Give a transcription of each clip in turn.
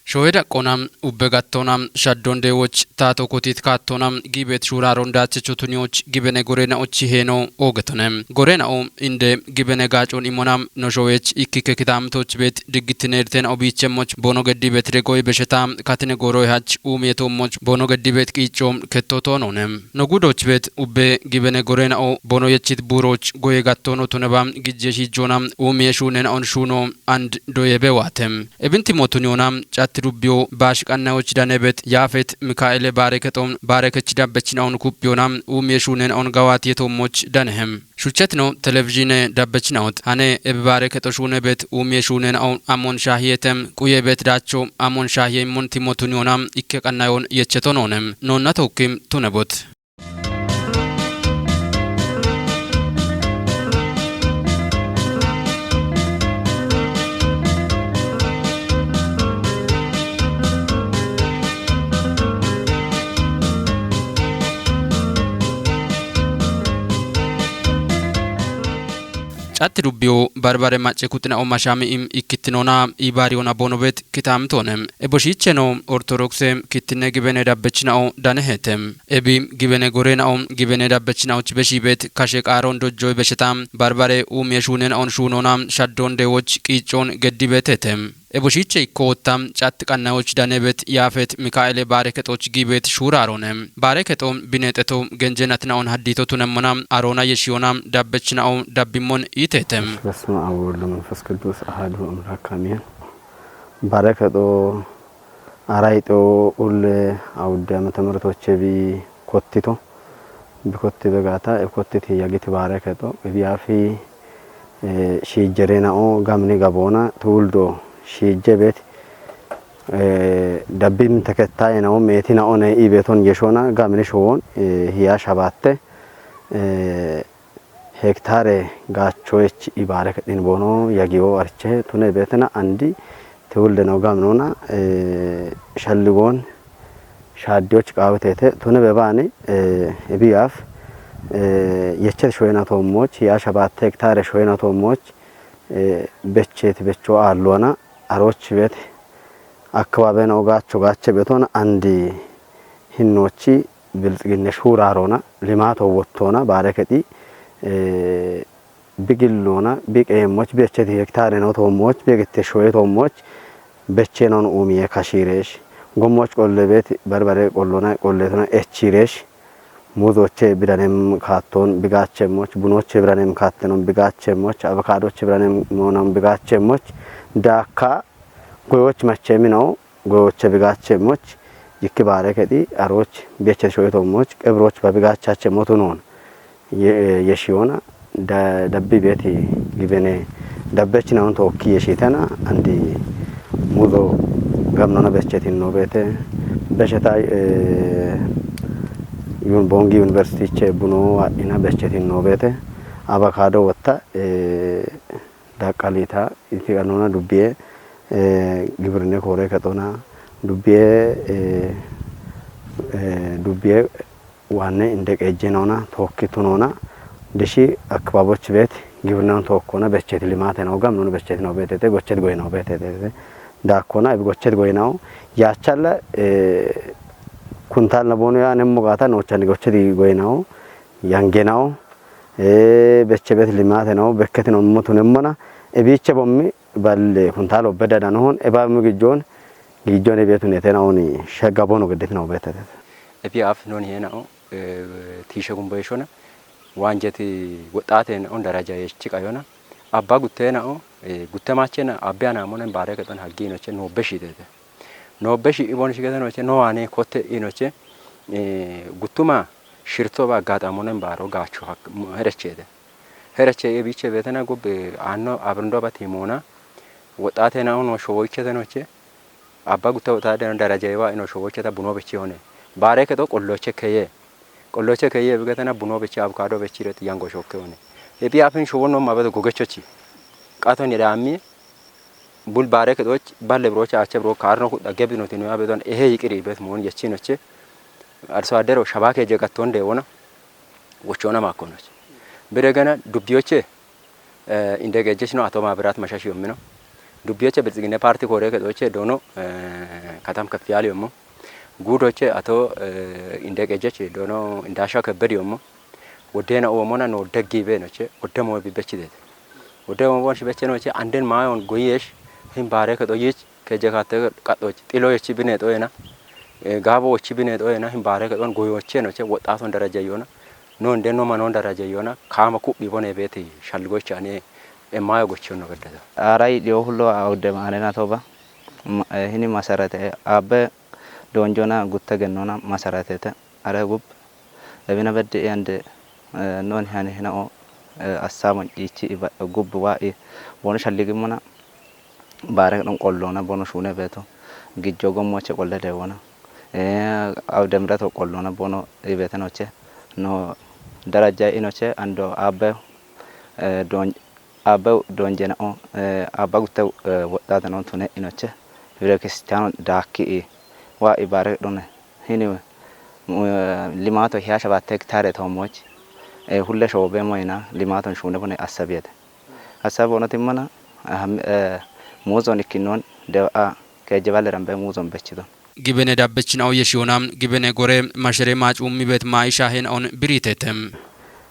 ሾዌ ዳቆና ኡበ ጋቶና ሻዶን ዴዎች ታቶ ኮቲት ካቶና ጊቤት ሹራሮን ዳቸቾ ቱኒዎች ጊበነ ጎሬናዎች ሄኖ ኦገቶነ ጎሬናኦ እንደ ጊበነ ጋጮን ኢሞና ኖሾዌች ኢኪከ ኪታምቶች ቤት ድግትኔርቴን ኦቢቸሞች ቦኖ ገዲ ቤት रेጎይ በሸታ ካትነ ጎሮይ ሀች ኡሜቶሞች ቦኖ ገዲ ቤት ቂጮም ከቶቶ ኖነ ነጉዶች ቤት ኡቤ ጊበነ ጎሬናኦ ቦኖ የችት ቡሮች ጎዬ ጋቶኖ ቱነባ ግጄ ሺጆና ኡሜ ሹነናኦን ሹኖ አንድ ዶየቤ ዋተም ኤብንቲ ሞቱኒዮና ጫት ዱቢዮ ባሽቀናዎች ዳነበት ያፌት ሚካኤል ባረከጦም ባረከች ዳበችናውን ኩቢዮና ኡሜ ሹነናኦን ጋዋት የቶሞች ዳነህም ሹቸት ነው ቴሌቪዥን ዳበችናውት አነ ኤብ ባረከጦ ሹነ ቤት ኡሜ ሹነናኦን አሞን ሻህየተም ቁየ ቤት ዳቾ አሞን ሻህየ ሞን ቲሞቱኒዮና ኢከቀናዮን የቸቶ ኖነም ኖና ተውኪም ቱነቦት ጫት ዱቢዮ በርበሬ ማጨ ኩጥናኦ ማሻሚኢም ኢክትኖና ኢባሪዮና ቦኖቤት ኪታምቶንም ኤቦሺቼኖ ኦርቶዶክሴ ኪትነ ግበነ ዳበችናኦ ዳነሄተም ኤቢ ግበነ ጎሬናኦ ግበነ ዳበችናዎች በሺ ቤት ካሼ ቃሮን ዶጆይ በሸታም በርበሬ ኡም የሹነን ሹኖና ሻዶን ዴዎች ቂጮን ገዲ ቤቴተም ኤቦሺቼ ኢኮወታም ጫት ቀናዎች ዳነበት ያፌት ሚካኤል ባረከጦች ጊቤት ሹራሮነ ባረከጦ ቢኔጠቶ ገንጀናትናኦን ሀዲቶ ቱነሞና አሮና የሺዮና ዳበችናኦ ዳቢሞን ኢቴተም። በስመ አብ ወወልድ ወመንፈስ ቅዱስ አሐዱ አምላክ አሜን። ባረከጦ አራይጦ ኡል አውደ ዓመተ ምሕረቶቼ ቢ ኮቲቶ ቢኮቲ በጋታ ኮቲት ያጊት ባረከጦ ቢያፊ ሺጀሬናኦ ጋምኒ ጋቦና ትውልዶ ሺጀ ቤት ደቢም ተከታይ ነው ሜቲናኦ ነ ኢቤቶን የሾና ጋምኒ ሾን ሂያ ሸባቴ ሄክታሬ ጋቾች ኢባረከጢን ቦኖ ያጊዮ አርቼ ቱነ ቤትና አንዲ ትውልድ ነው ጋምኖና ሸልጎን ሻዲዎች ቃውቴቴ ቱነ በባኒ ኢቢያፍ የቸት ሾይና ቶሞች ያ ሸባቴ ሄክታሬ ሾይና ቶሞች በቼት በቾ አሎና አሮች ቤት አካባቢ ነው ጋቾ ጋቸ ቤቶን አንዲ ሂኖቺ ብልጽግነ ሹራሮና ልማቶ ወጥቶና ባረከጢ ቢግሎና ቢቀየሞች በቸት ሄክታር ነው ቶሞች ቢግተ ሾይ ቶሞች በቼ ነው ኡሚየ ካሺሬሽ ጎሞች ቆለ ቤት በርበሬ ቆሎና ቆሌቶና ኤቺሬሽ ሙዞቼ ቢዳኔም ካቶን ቢጋቸሞች ቡኖቼ ብራኔም ካተኖን ቢጋቸሞች አቮካዶቼ ብራኔም ሞኖን ቢጋቸሞች ዳካ ጎዮች መቼሚ ነው ጎዮቼ ቢጋቸሞች ይክ ባረከቲ አሮች ቤቸ ሾይ ቶሞች ቅብሮች በቢጋቻቸ ሞቱ ነውን የሺዮና ደቢ ቤት ግበኔ ደበች ነውን ተወኪ የሺተና አንዲ ሙዞ ገምኖነ በቸቲን ነው ቤተ በሸታ ዩን ቦንጊ ዩኒቨርሲቲ ቼ ቡኖ ዋኢና በቸቲን ነው ቤተ አቮካዶ ወታ ዳቃሊታ ኢቲቀኖና ዱቢዬ ግብርኔ ኮሬ ከጦና ዱቢዬ ዱቢዬ ዋኔ እንደ ቀጀ ነውና ተወኪቱ ነውና ደሺ አካባቢዎች ቤት ግብርናውን ተወኮና በቸት ልማት ነው ጋምኑን በቸት ነው ቤተቴ ጎቸት ጎይ ነው ቤተቴ ዳኮና ጎቸት ጎይ ነው ያቻለ ኩንታል ነቦኑ ያ ነሙጋታ ነው ቻን ጎቸት ጎይ ነው ያንጌናው በቸ ቤት ልማት ነው በከት ነው ሞቱ ነሞና እቢቸ ቦሚ ባል ኩንታል ወበዳዳ ነው እባም ግጆን ግጆን ቤቱን የተናውን ሸጋቦ ነው ግዴት ነው ቤተቴ እቢያፍ ኖን ሄናው ቲሸ ጉንበሾና ዋንጀት ወጣቴ ነው ደረጃ የች ቀዮና አባ ጉቴናው ጉተማቸና አቢያና ሞነን ባረከጠን ሀጊኖቼ ኖበሽ ይተተ ኖበሽ ኢቦን ሽገተኖቼ ኖዋኔ ኮቴ ኢኖቼ ጉቱማ ሽርቶ ባጋጣሞነን ባሮ ጋቹ ሄረቼተ ሄረቼ የቢቼ ቤተና ጎብ አኖ አብርንዶ ባቲሞና ወጣቴናው ኖ ሾዎቼተኖቼ አባ ጉተ ወጣቴ ደረጃ ይዋ ኢኖ ሾዎቼታ ቡኖ በቼ ሆነ ባረከጦ ቆሎቼ ከየ ቆሎቼ ከየ ብገተና ቡኖ በቼ አቮካዶ በቼ ረት ያንጎ ሾከ ሆነ የቢያፍን ሾዎኖ ማበደ ጎገቾቺ ቃቶን የዳሚ ቡል ባረከጦች ባለ ብሮች አቸ ብሮ ካርኖ ገቢ ነው ቲኖ ያበዶን ይሄ ይቅሪ በት መሆን የቺኖቼ አርሶ አደሮ ሸባከ ጀጋቶ እንደሆነ ወቾና ማኮኖች ብረገና ዱቢዮቼ እንደገጀች ነው አቶ ማብራት መሻሽ የምነው ዱቢዮቼ ብልጽግና ፓርቲ ኮሬ ከዶቼ ዶኖ ከተም ከፍ ያለ ዮሞ ጉዶቼ አቶ እንደቀጀች ዶኖ እንዳሻ ከበድ ዮሞ ወደና ኦሞና ነው ደጊቤ ነቼ ወደሞ ቢበች ደት ወደሞ ቦንሽ በቼ ነቼ አንደን ማዮን ጎየሽ ህን ባረ ከጦይች ከጀካተ ቀጦች ጥሎች ቢነ ጦይና ጋቦች ቢነ ጦይና ህን ባረ ከጦን ጎዮቼ ነቼ ወጣቶን ደረጃ ይሆና ኖ እንደኖ ማኖን ደረጃ ይሆና ካመ ኩቢ ቦነ ቤት ሻልጎች አኔ የማያጎች ነው በደታ አራይ ዲዮ ሁሉ አውደ ማለና ቶባ ህኒ መሰረተ አበ ዶንጆና ጉተገኖና መሰረተተ አረጉብ ለቢና በድ አንድ ኖን ያኔ ነው አሳሞን ይቺ ጉብ ዋኢ ቦኖ ሸልግሙና ባረቅ ነው ቆሎና ቦኖ ሹነ ቤቶ ግጆ ጎሞቼ ቆለ ደወና አውደ ምረቶ ቆሎና ቦኖ ይቤተኖቼ ኖ ደረጃ ኢኖቼ አንዶ አበ ዶን አበ ዶንጀና አባ ጉተ ወጣት ነው ቱነ ኢኖቼ ቤተክርስቲያን ዳኪ ዋ ኢባረቅ ዶነ ሂኒ ሊማቶ ሂያ ሰባት ሄክታር ተሞች ሁለ ሾቤ ሞይና ሊማቶን ሹነ ቦነ አሰብየተ አሰብ ሆነ ቲመና ሙዞን ኢኪኖን ደአ ከጀባለ ረምበ ሙዞን በችቶ ግበነ ዳበችናው የሺዮና ግበነ ጎሬ ማሸሬ ማጩሚ ቤት ማይሻሄን ኦን ብሪቴተም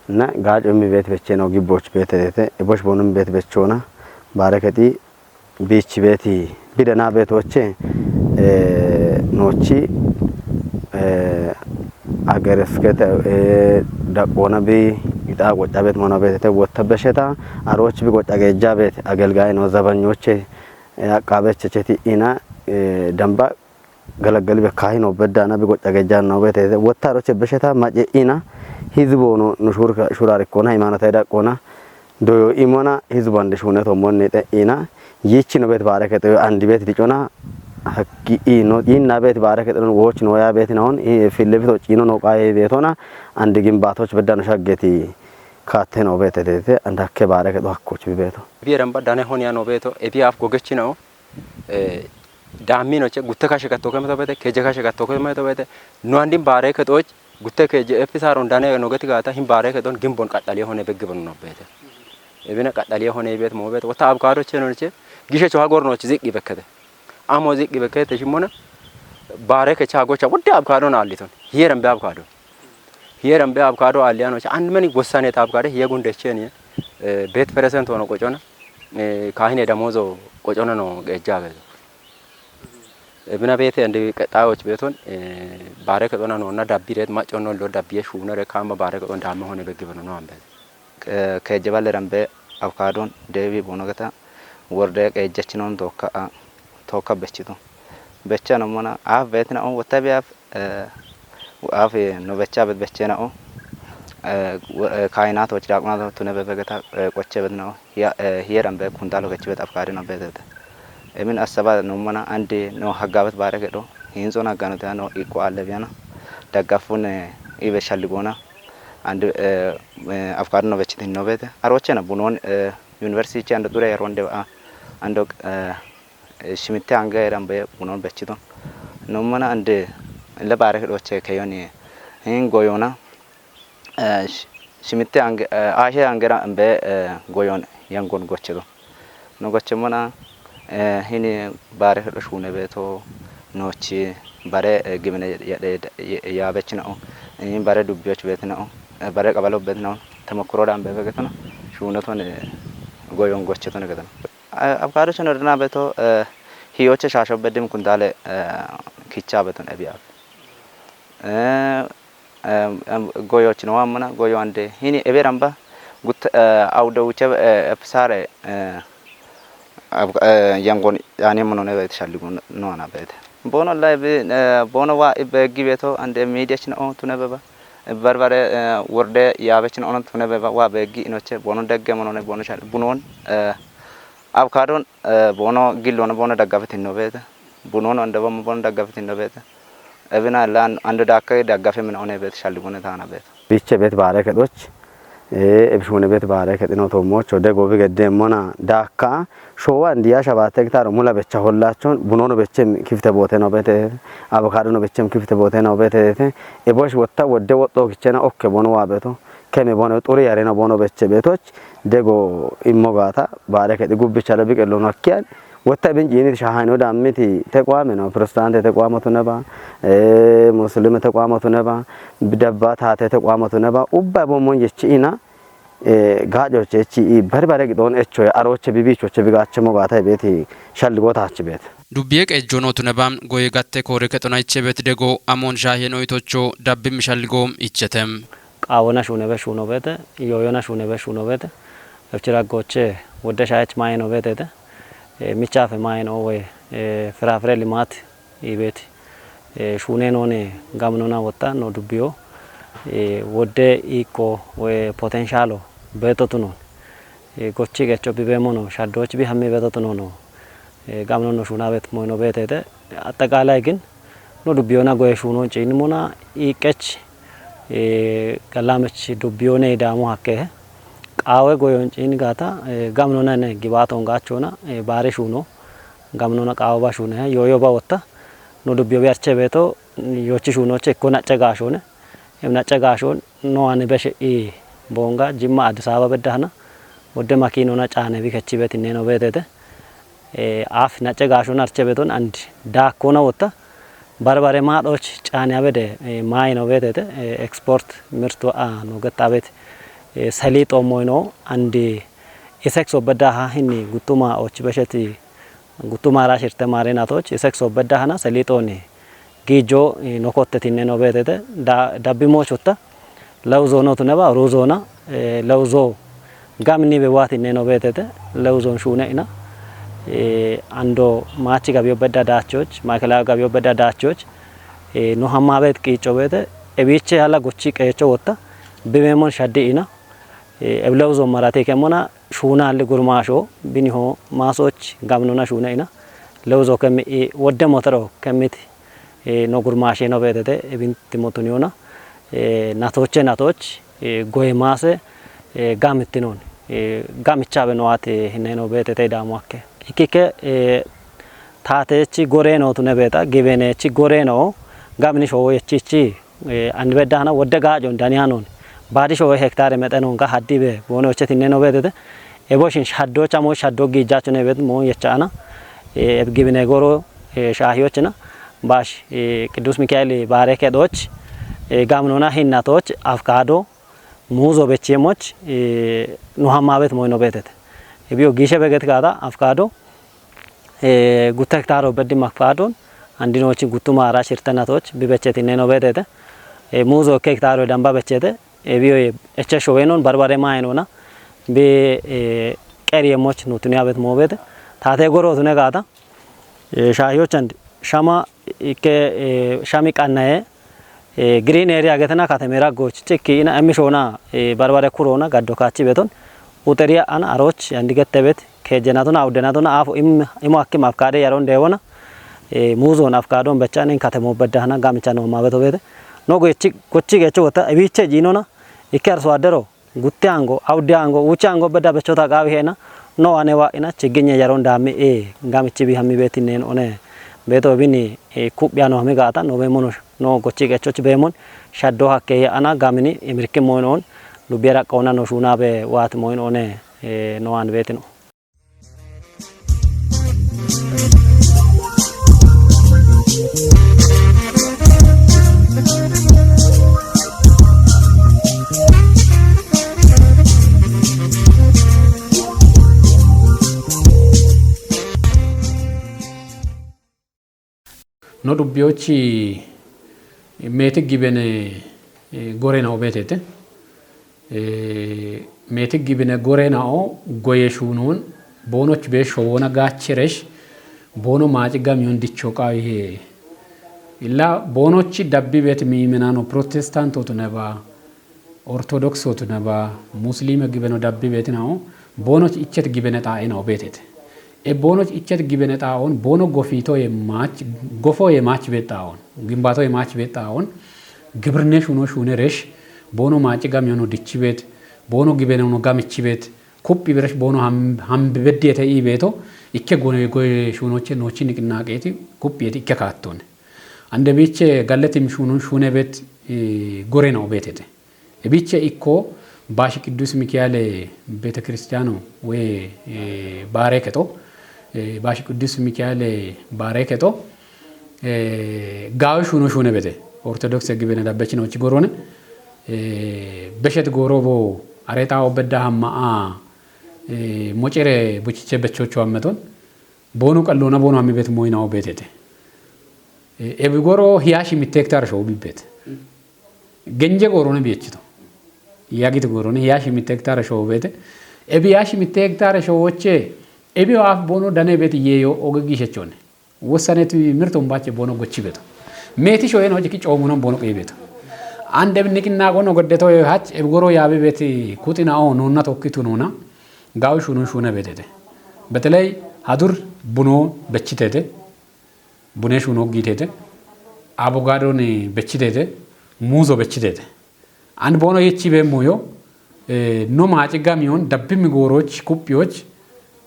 እና ጋጮሚ ቤት በቼ ነው ግቦች ቤት ተተ ኢቦሽ ቦኑም ቤት በቾና ባረከቲ ቢች ቤቲ ቢደና ቤቶቼ ኖቺ አገር ስከተ ዳቆና ቢ ይጣ ቆጫ ቤት ሞና ቤት ተተ ወተበሸታ አሮች ቢ ቆጫ ገጃ ቤት አገልጋይ ነው ዘበኞቼ አቃበች ቸቲ ኢና ደንባ ገለገል በካይ ነው በዳና ቢ ቆጫ ገጃ ነው ቤት ወታሮች በሸታ ማጨ ኢና ህዝቦ ነው ኑሹር ሹራር ኮና ሃይማኖት አይዳቆና ዶዮ ኢሞና ህዝቦ አንድ ሹነ ቶሞን ኢና ይቺ ነው ቤት ባረከተ አንድ ቤት ዲጮና ሀቂ ኢኖ ኢና ቤት ባረከተ ነው ወች ነው ያ ቤት ነው ፊት ለፊት ጪኖ ነው ቃይ ቤቶና አንድ ግንባቶች በዳነ ሻገቲ ካቴ ነው ቤት ተተ አንድ አከ ባረከተ አኮች ቤቶ ቢረምባ ዳነ ሆኒያ ነው ቤቶ ኤቢአፍ ጎገች ነው ዳሚ ነው ጉተ ካሸከቶ ከመቶ ቤተ ከጀ ካሸከቶ ከመቶ ቤተ ኖ አንዲም ባረከቶች ጉተ ከጀ ኤፍሳሮን ዳነ ነው ገት ጋታ ሂም ባረከቶን ግንቦን ቀጣል የሆነ በግብን ነው ቤተ ኤቢነ ቀጣል የሆነ ቤት ሞቤት ወታ አብካዶች ነው እቺ ጊሸቾ ሀጎር ነው ዝቅ ይበከተ አሞ ዝቅ ይበከተ ሽሞና ባረከ ቻጎቻ ወደ አብካዶ ነው አሊቶን ሂየረም በአብካዶ ሂየረም በአብካዶ አሊያ ነው አንድ ምን ወሳኔ ታብካዶ የጉንደቸን ቤት ፐርሰንት ሆኖ ቆጮና ካህኔ ደሞዞ ቆጮና ነው ገጃ በዘ እብነ ቤት እንደ ቀጣዮች ቤቶን ባረከ ጦና ነውና ዳቢረት ማጮ ነው ሎ ዳቢየ ሹነ ረካማ ባረከ ጦን ዳመ ሆነ በግብ ነው አንበ ከጀባለ ረምበ አብካዶን ደቢ ቦኖገታ ወርደ ቀጀችኖን ቶካ ቶካ በችቶ በቻ ነው ሞና አፍ ቤት ነው ወታቢያ አፍ ነው በቻ በት በቼ ነው ካይናቶች ዳቁናቶ ቱነ በበገታ ቆቼ በት ነው ሂየረምበ ኩንታሎ ከች በት አፍካሪ ነው ቤት emin asaba nomana andi no haggabat barekedo hinzon hagganota no ikko allebiana daggafun ibe shalligona and afkar no bechitin no bete arwachena bunon university and dure ronde ando shimitte anga erambe bunon bechidon nomana andi le barekedo che kayoni hin goyona shimitte anga ashe angera ambe goyon yangon gochedo no gochemona hini bare ሹነ ቤቶ ኖቺ ባሬ ግብነ ያበች ነው ይህን ባሬ ዱቢዎች ቤት ነው ባሬ ቀበለው ቤት ነው ተሞክሮ ዳን በበገት ነው ሹነቶን ጎዮን ጎቸቶ ነገር ነው አብካዶች ነው ድና ቤቶ ሂዮቸ ሻሾ በድም ኩንታለ ኪቻ ቤቶን አቢያ ጎዮች ነው አምና ጎዮ አንዴ ሂኒ ኤቤራምባ ጉት አውደውቸ ፍሳሬ yangon yani mono ne ቤት ሻልጉ ነው አና ቤት ቦኖ ላይ ቦኖ ዋ በጊ ቤቶ አንደ ሚዲያችን ኦ ቱነበባ በርበሬ ወርደ ያበችን ኦን ቱነበባ ዋ በጊ ኢኖቼ ቦኖ ደገ mono ne ቦኖ ሻል ቡኖን አብካዶን ቦኖ ጊሎን ቦኖ ደጋፈት ነው ቤት ቡኖን አንደ ቦኖ ቦኖ ደጋፈት ነው ቤት እብና ላን አንደ ዳከ ደጋፈ ምን ኦነ ቤት ሻልጉ ነው ታና ቤት ቢቸ ቤት ባረከቶች ኤብሹነ ቤት ባረከት ነው ቶሞች ወደ ጎብ ገደሞና ዳካ ሾዋ እንዲያ ሸባት ሄክታር ሙላ በቻ ሆላቸውን ቡኖ ነው በቸም ክፍተ ቦቴ ነው ቤተ አቮካዶ ነው በቸም ክፍተ ቦቴ ነው ቤተ ኤቦሽ ወጣ ወደ ወጦ ክቸና ኦኬ ቦኖ ዋበቶ ከሜ ቦኖ ጡሪ ያሬ ነው ቦኖ በቸ ቤቶች ደጎ ኢሞጋታ ባረከት ጉብቻ ለቢቀሎ ነው አኪያን ወታ ብንጂኒ ሻሃኖ ዳምቲ ተቋም ነው ፕሮቴስታንት ተቋማቱ ነባ ሙስሊም ተቋማቱ ነባ ደባ ታተ ተቋማቱ ነባ ኡባ ቦሞን የቺና ጋጆች እቺ በርበሬ ግዶን እቾ አሮች ቢቢቾች ቢጋቸሞ ጋታ ቤት ሸልጎታች ቤት ዱብዬ ቀጆኖቱ ነባም ጎይ ጋቴ ኮሬ ከጦናይቼ ቤት ደጎ አሞን ሻሄኖ ይቶቾ ዳብም ሸልጎም ይቸተም ቃወና ሹነ በሹኖ ቤተ ዮዮና ሹነ በሹኖ ቤተ እፍችራጎቼ ወደ ሻያች ማይ ነው ቤተተ ሚቻፈ ማይ ነው ወይ ፍራፍሬ ልማት ይቤት ሹኔ ኖኔ ጋምኖና ወጣ ነው ዱብዮ ወደ ኢኮ ወይ ፖቴንሻሎ ቤተቱ ነው ጎቺ ገቾ ቢበሞ ነው ሻዶች ቢሀሚ ቤተቱ ነው ነው ጋምኖ ነው ሹና ቤት ሞይ ነው ቤተተ አጠቃላይ ግን ነው ዱብዮና ጎይ ሹኖ ጪንሞና ኢቀች ቀላመች ዱብዮኔ ዳሞ ሀከ ቃወ ጎዮን ጪን ጋታ ጋምኖና ነ ግባቶን ጋቾና ባሬ ሹኖ ጋምኖና ቃወባ ሹነ ዮዮባ ወጣ ነው ዱብዮ ቢያርቸ ቤቶ ዮቺ ሹኖች እኮ ናጨ ጋሾነ የምናጨ ጋሾን ነው አን በሽ ቦንጋ ጅማ አዲስ አበባ በዳህና ወደ ማኪኖና ጫነ ቢከቺ ቤት እኔ ነው ቤተተ አፍ ናጨ ጋሾን አርቸ ቤቶን አንድ ዳኮና ወጣ በርበሬ ማጦች ጫን ያበደ ማይ ነው ቤተተ ኤክስፖርት ምርት ነው ገጣ ቤት ሰሊጦ ሞይ ነው አንድ ኢሴክሶ በዳሃ ህኒ ጉቱማ ኦች በሸቲ ጉቱማ ራሽር ተማሪ ናቶች ኢሴክሶ በዳሃና ሰሊጦኒ ጊጆ ኖኮተቲኔ ነው ቤተተ ዳቢሞች ወጣ ለውዞ ነው ትነባ ሩዞና ለውዞ ጋምኒ በዋቲኔ ነው ቤተተ ለውዞን ሹነኢና አንዶ ማቺ ጋቢዮ በዳ ዳቾች ማከላ ጋቢዮ በዳ ዳቾች ኖሃማ ቤት ቂጮ ቤተ ኤቢቼ ያላ ጎቺ ቀጮ ወጣ ቢሜሞን ሻዲኢና ኤብለውዞ መራቴ ከሞና ሹና አለ ጉርማሾ ቢኒሆ ማሶች ጋምኖና ሹነኢና ለውዞ ከሚ ወደ ሞተሮ ከሚት ኖ ጉርማሼ ነው ቤተተ ኤቢንት ሞቱኒዮና ናቶቼ ናቶች ጎይ ማሰ ጋምትኖን ጋምቻ በነዋት ህነ ነው ቤተተ ዳሟከ ኢኪከ ታቴቺ ጎሬ ነው ቱነ ቤታ ጊቤኔቺ ጎሬ ነው ጋምኒ ሾ የቺቺ አንድ በዳና ወደ ጋጆ እንዳኒያኖን ባዲ ሾ ሄክታር መጠኖን ጋ ሀዲበ ቦኖቼ ትነ ነው ቤተተ ኤቦሽን ሻዶ ቻሞ ሻዶ ጊጃቹ ነው ቤት ሞ የቻና ኤብጊብኔ ጎሮ ሻሂዮችና ባሽ ቅዱስ ሚካኤል ባረከዶች ጋምኖና ሂናቶች አፍካዶ ሙዞ በቼሞች ኑሃማ ቤት ሞይ ነው ቤተተ ኤቢዮ ጊሸ በገት ጋታ አፍካዶ ጉተ ሄክታሮ በዲ ማፍካዶን አንዲኖች ጉቱ ማራ ሽርተናቶች ቢበቸት ነው ቤተተ ሙዞ ሄክታሮ ደንባ በቸተ ኤቢዮ እቸ ሾዌኖን በርበሬ ማይኖና ቢ ቀሪየሞች ኑቱኒያ ቤት ሞቤት ታቴ ጎሮ ቱነ ጋታ ሻሂዮች አንድ ሻማ ኢከ ሻሚ ቃናዬ ግሪን ኤሪያ ገተና ካተሜራ ጎች ጭኪና እሚሾና በርበሬ ኩሮና ጋዶ ካቺ ቤቶን ውጠሪያ አና አሮች አንድ ገተቤት ከጀናቱና አውደናቱና አፉ ኢሞ አኪም አፍካዴ ያሮን ደሆና ሙዞን አፍካዶን በቻኔን ከተሞ በዳህና ጋምቻ ነው ማበቶ ቤተ ኖ ጎቺ ጎቺ ገቾ ወታ እቢቼ ጂኖና ኢከርሶ አደሮ ጉቴ አንጎ አውዴ አንጎ ውቻ አንጎ በዳ በቾታ ጋቢ ሄና ኖ አኔዋ ኢና ችግኝ ያሮን ዳሚ ጋምቺ ቢሃሚ ቤት ነን ኦነ ቤቶ ቢኒ ኩብያ ነው ሀሚ ጋታ ኖ ቤሞኖ ኖ ጎቺ ገቾች ቤሞን ሻዶ ሀከ አና ጋምኒ ኤምርክ ሞይኖን ሉቢያራ ቆና ኖ ሹና በ ዋት ሞይን ኦነ ኖ አን ቤት ነው። ኖ ዱቢዎች ሜት ጊቤን ጎሬናኦ ቤቴት ሜት ጊቤን ጎሬናኦ ጎየሹኑን ቦኖች ቤሾ ወና ጋችረሽ ቦኖ ማጭጋ ሚሆን ዲቾ ቃ ይሄ ኢላ ቦኖች ዳቢ ቤት ሚምናኖ ፕሮቴስታንቶቱ ነባ ኦርቶዶክሶቱ ነባ ሙስሊም ጊቤኖ ዳቢ ቤት ነው ቦኖች እቸት ጊቤነ ጣኤ ነው ቤቴት ቦኖች እቸት ጊቤነ ጣኦን ቦኖ ጎፊቶ የማች ጎፎ የማች ቤት ጣኦን ግንባቶ የማች ቤት ጣኦን ግብርኔ ሹኖ ሹኔ ረሽ ቦኖ ማጭ ጋም የሆኖ ድቺ ቤት ቦኖ ጊቤነ ሆኖ ጋምቺ ቤት ኩፕ ብረሽ ቦኖ ሀምብ በድ የተኢ ቤቶ እከ ጎነ ጎ ሹኖቼ ኖቺ ንቅናቄቲ ኩፕ የቲ እከ ካቶን አንደ ቢቼ ጋለትም ሹኑን ሹኔ ቤት ጎሬ ነው ቤቴተ ቢቼ ኢኮ ባሽ ቅዱስ ሚካኤል ቤተ ክርስቲያኑ ወይ ባሬከቶ ባሽ ቅዱስ ሚካኤል ባሬከቶ ጋው ሹኖ ሹነ ቤተ ኦርቶዶክስ ግበነ ዳበች ነው ጎሮነ በሸት ጎሮቦ አሬጣው በዳሃማ ሞጨሬ ቡችቼ በቾቾ አመቶን ቦኑ ቀሎና ቦኑ አሚ ቤት ሞይናው ቤቴቴ ኤቢ ጎሮ ሂያሽ ሚቴክታር ሾው ቢቤት ገንጀ ጎሮነ ቢየችቶ ያጊት ጎሮነ ሂያሽ ሚቴክታር ሾው ቤቴ ኤቢ ያሽ ሚቴክታር ሾዎቼ ኤቢ አፍ ቦኖ ደኔ ቤት የዮ ኦገጊሸቾነ ወሰኔቱ ምርቶን ባቼ ቦኖ ጎቺ ቤቶ ሜቲ ሾዬ ነው ጅኪ ጮሙኖ ቦኖ ቀይ ቤቶ አንድ ብንቅና ጎኖ ጎደቶ ሀች ኤብጎሮ ያቤ ቤት ኩጢና ኦ ኑና ቶኪቱ ኑና ጋው ሹኑ ሹነ ቤቴቴ በተለይ ሀዱር ቡኖ በችቴቴ ቡኔ ሹኖ ጊቴቴ አቮካዶን በችቴቴ ሙዞ በችቴቴ አንድ ቦኖ የቺ በሙዮ ኖ ማጭጋ ሚሆን ደብም ጎሮች ኩጲዎች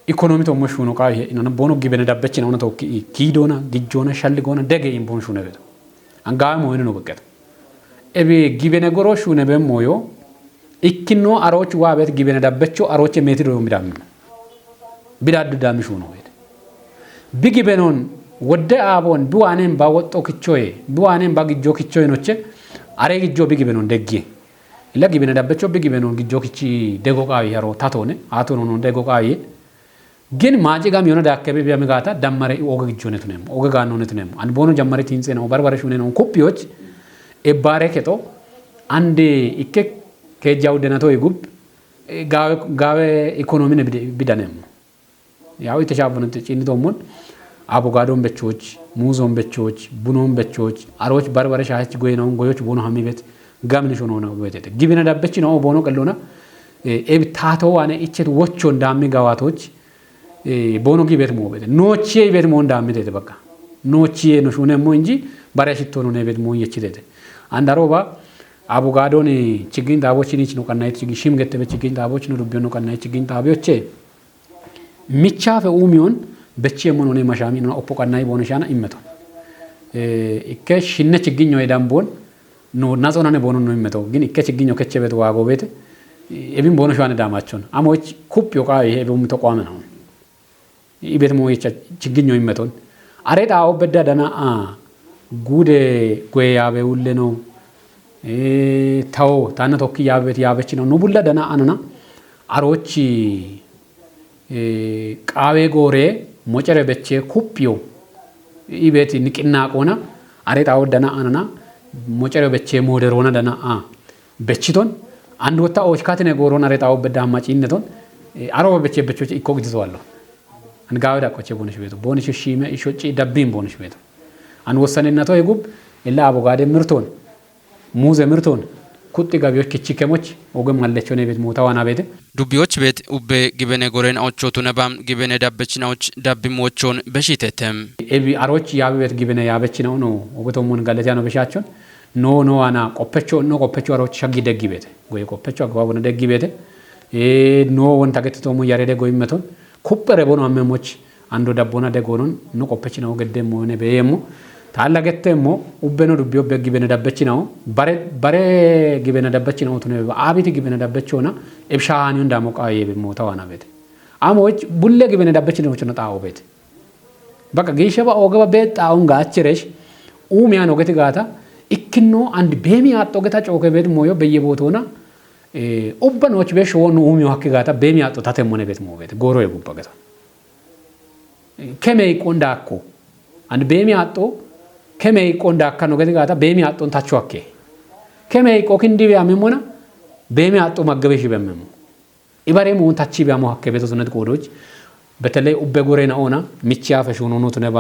ኢኮኖሚ ቶሞ ሹኖ ቃ ይሄ ቦኖ ጊበነ ዳበች ነው ቶኪ ኪዶና ግጆና ሸልጎና ደገ ኢምቦን ሹነ ቤቶ አንጋም ሆነ ነው በቀጥ ኤቢ ጊበነ ጎሮ ሹነ በሞዮ ኢኪኖ አሮች ዋቤት ጊበነ ዳበቾ አሮች ሜትሮ ሚዳም ቢዳዱ ዳምሹ ነው ቤት ቢጊበኖን ወደ አቦን ቢዋኔን ባወጦ ክቾዬ ቢዋኔን ባግጆ ክቾዬ ኖቼ አሬ ግጆ ቢጊበኖን ደጌ ለጊበነ ዳበቾ ቢጊበኖን ግጆ ክቺ ደጎቃዊ ያሮ ታቶነ አቶኖ ነው ደጎቃዊ ግን ማጭጋም የሆነ ዳከበ ቢያመጋታ ደመረ ኦገ ግጆ ነቱ ነው ኦገ ጋኖ ነቱ ነው አንድ ቦኖ ጀመረ ቲንጼ ነው በርበረ ሹኔ ነው ኮፒዎች ኤባሬ ከጦ አንድ ኢከ ከጃው ደናቶ ይጉብ ጋዌ ጋዌ ኢኮኖሚ ነው ቢዳነም ያው የተሻፈነ ጭንቶሙን አቮካዶን በቾች ሙዞን በቾች ቡኖን በቾች አሮች በርበረ ሻች ጎይናውን ጎዮች ቦኖ ሀሚ ቤት ጋምንሽ ሆኖ ነው ቤት ጊቢነ ዳበች ነው ቦኖ ቀሎና ኤብ ታቶ ዋነ እቸት ወቾ እንዳሚ ጋዋቶች ቦኖ ጊ ቤት ሞ ቤት ኖቼ ቤት ሞ እንዳሚ ተተ በቃ ኖቼ ነው ሹነ ሞ እንጂ ባሪያ ሽቶ ነው ቤት ሞ የች ተተ አንድ አሮባ አቮካዶን ችግኝ ጣቦች ኒች ነው ቀናይት ችግኝ ሽም ገተበ ችግኝ ጣቦች ነው ዱቢዮ ነው ቀናይት ችግኝ ጣቢዮቼ ሚቻፈ ኡሚዮን በቼ ሞን ሆነ ማሻሚ ነው ኦፖ ቀናይ ቦነ ሻና ይመቶ እከ ሽነ ችግኝ ነው ዳምቦን ነው ናዞና ነው ቦኖ ነው ይመቶ ግን እከ ችግኝ ነው ከቸ ቤት ዋጎ ቤት ኤቢን ቦነ ሻና ዳማቸውን አሞች ኩፕ ዮቃ ይሄ በሙ ተቋመ ነው ኢቤት ሞ ችግኝ ነው ይመቶን አሬጣ ኦበዳ ደና ጉዴ ጎያቤ ውለ ነው ታው ታነ ቶኪ ያቤት ያበች ነው ኑቡላ ደና አነና አሮች ቃዌ ጎሬ ሞጨረ በቼ ኩፒዮ ኢቤት ንቅና ቆና አሬጣ ደና አነና ሞጨረ በቼ ሞደሮና ደና አ በቺቶን አንድ ወጣ ኦች ካትነ ጎሮና አሬጣ በዳ ማጪነቶን አሮ በቼ በቾች ኢኮ ግዝዋለሁ አንጋው ዳቆቼ ቦነሽ ቤቱ ቦነሽ ሺመ ኢሾጪ ደቢን ቦነሽ ቤቱ አን ወሰነነቶ ይጉብ ኢላ አቮካዶ ምርቶን ሙዘ ምርቶን ኩጥ ጋቢዎች ኪቺከሞች ኦገም አለቸው ነው ቤት ሞታዋና ቤት ዱቢዎች ቤት ኡቤ ጊበነ ጎሬን አውቾቱ ነባም ጊበነ ዳበችናዎች ዳቢሞቾን በሺተተም ኤቢ አሮች ያብ ቤት ጊበነ ያበች ነው ነው ኦገቶሙን ጋለቲያ ነው በሻቸውን ኖ ኖ አና ቆፈቾ ኖ ቆፈቾ አሮች ሸጊ ደጊ ቤት ጎይ ቆፈቾ አግባቡነ ደጊ ቤት ኖ ወን ታገትቶሙ ያሬደ ጎይ መቶን ኩበረ ቦኖ አመሞች አንዶ ዳቦና ደጎኖን ኖ ቆፈች ነው ገደሞ ሆነ በየሞ ታላገተሞ ኡበኖ ዱቢዮ በጊበነ ዳበች ነው ባሬ ባሬ ጊበነ ዳበች ነው ቱነ አቢት ጊበነ ዳበች ሆና ኤብሻሃኒው እንዳሞቃ የበሞታዋና ቤት አሞች ቡለ ጊበነ ዳበች ነው ጭነ ጣው ቤት በቃ ጌሸባ ኦገባ ቤት ጣውን ጋችረሽ ኡሚያ ነው ገት ጋታ ኢክኖ አንድ ቤሚ አጦ ገታ ጮከ ቤት ሞዮ በየቦታውና ኡበኖች በሽ ወኑ ኡሚዮ ሀክ ጋታ ቤሚ አጦ ታተሞነ ቤት ሞ ቤት ጎሮ የጉባ ገታ ከመይ ቆንዳኮ አንድ ቤሚ አጦ ከመይ ቆንዳካ ነው ገት ጋታ ቤሚ አጦን ታቹአኬ ከመይ ቆክንዲ ቢያመሞና ቤሚ አጦ ማገበሽ በመሙ ኢባሬ ሞን ታቺ ቢያሞ ሀከ ቤት ሱነት ቆዶች በተለይ ኡበ ጎሬና ኦና ሚቺያ ፈሹኖ ኖ ትነባ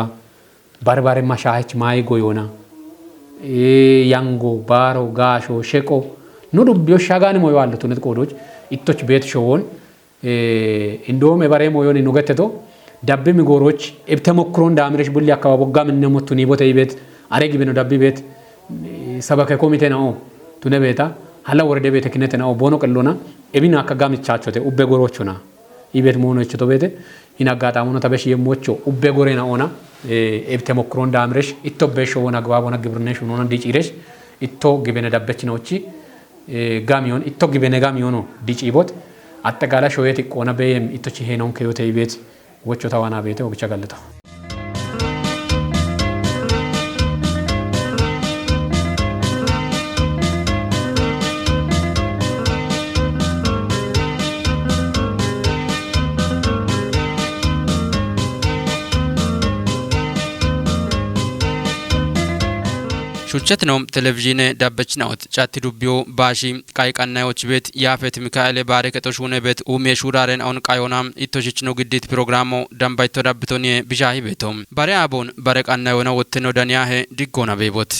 ባርባሬ ማሻሃች ማይጎ ዮና ያንጎ ባሮ ጋሾ ሸቆ ኑ ዱቢዮ ሻጋን ሞዮ አለ ቱነት ቆዶች ኢቶች ቤት ሾዎን እንደውም ኤባሬ ሞዮን ኑገተቶ ዳቢ ሚጎሮች ኤብ ተሞክሮ እንዳምረሽ ቡሊ አካባቢ ወጋም እነሞቱ ኒቦተ ቤት አሬግ ቢኖ ዳቢ ቤት ሰበከ ኮሚቴ ነው ቱነ ቤታ ሀላ ወረደ ቤተ ክህነት ነው ቦኖ ቀሎና ኤቢና አካጋምቻቾተ ኡቤ ጎሮቹና ኢቤት መሆኖች ቶ ቤተ ይናጋጣሙ ነው ተበሽ የሞቾ ኡቤ ጎሬና ኦና ኤብ ተሞክሮ እንዳምረሽ ኢቶ በሾ ወና ግባቦና ግብርነሽ ሆኖ ዲጪረሽ ኢቶ ግበነ ዳበች ነውቺ ጋሚዮን ኢቶ ግበነ ጋሚዮኖ ዲጪቦት አጠቃላይ ሾየት ቆና በየም ኢቶች ሄኖን ከዮተ ቤት ወቾ ተዋና ቤተ ወግቻ ገልጠው ሹቸት ነው ቴሌቪዥን ዳበች ናውት ጫቲ ዱቢዮ ባሺ ቃይ ቀናዮች ቤት ያፌት ሚካኤል ባሬ ከጦሹነ ቤት ኡሜ ሹራሬን አሁን ቃዮና ኢቶሽች ነው ግዲት ፕሮግራሞ ደንባይቶ ዳብቶን ቢሻሂ ቤቶም ባሬ አቦን ባሬ ቀናዮና ወትኖ ደንያሄ ዲጎና ቤቦት።